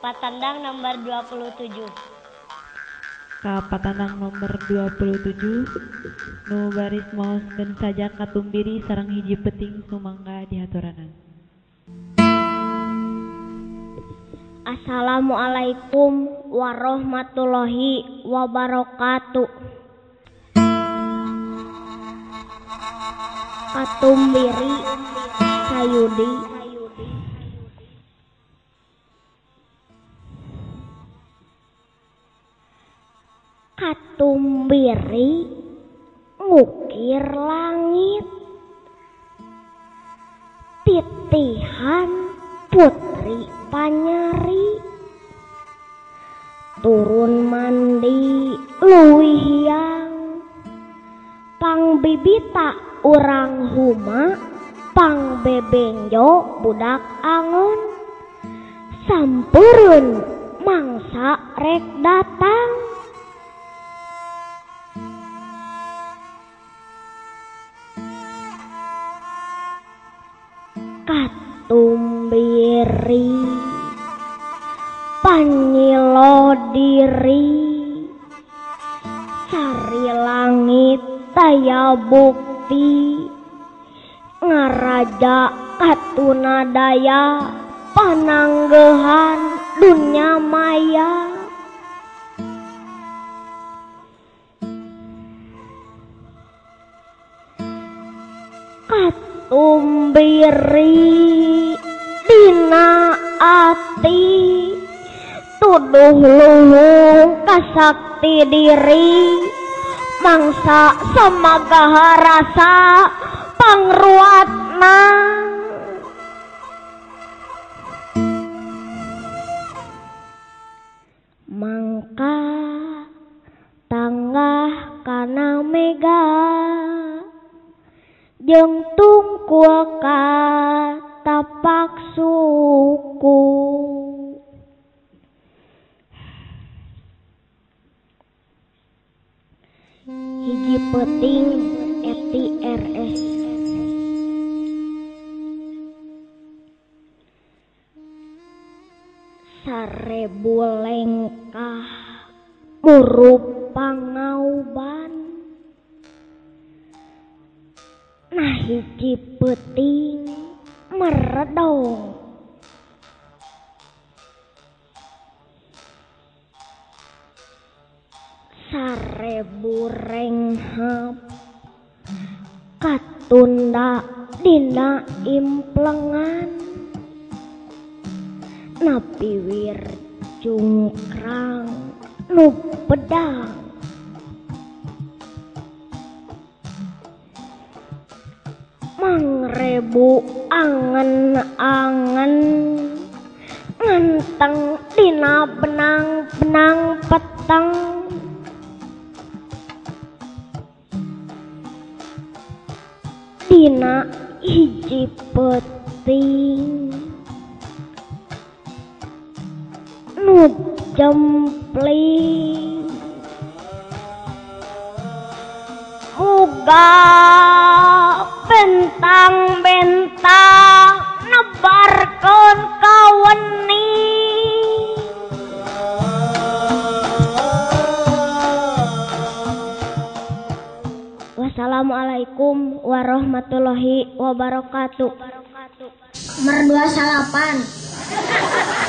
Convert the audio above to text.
Patandang nomor 27. Ka patandang nomor 27 nu baris maoskeun sajak Katumbiri sareng hiji peuting sumangga dihaturanan. Assalamualaikum warahmatullahi wabarakatuh. Katumbiri Sayudi. Katumbiri ngukir langit, titihan putri panyari, turun mandi leuwih hiang, pangbibita urang huma, pangbebenjo budak angon, sampeureun mangsa rek datang. Katumbiri panyilo diri, sari langit taya bukti, ngaraja katunadaya, pananggehan dunya maya. Katumbiri dina ati, tuduh luhung kasakti diri, mangsa samagaha rasa pangruatna. Mangka tanggah kana mega, jeung tungkul ka tapak suku. Hiji peuting eti RS. Sarebu lengkah murup pangauban, nah hiji peuting meredong. Sarebu renghap katunda dina implengan, napiwir cungkrang nu pedang. Mangrebu angen-angen ngenteng dina benang-benang peteng. Dina hiji peuting nu jempling, muga bentang-bentang nebarkeun kaweni. Wassalamualaikum warahmatullahi wabarakatuh. Nomor 29.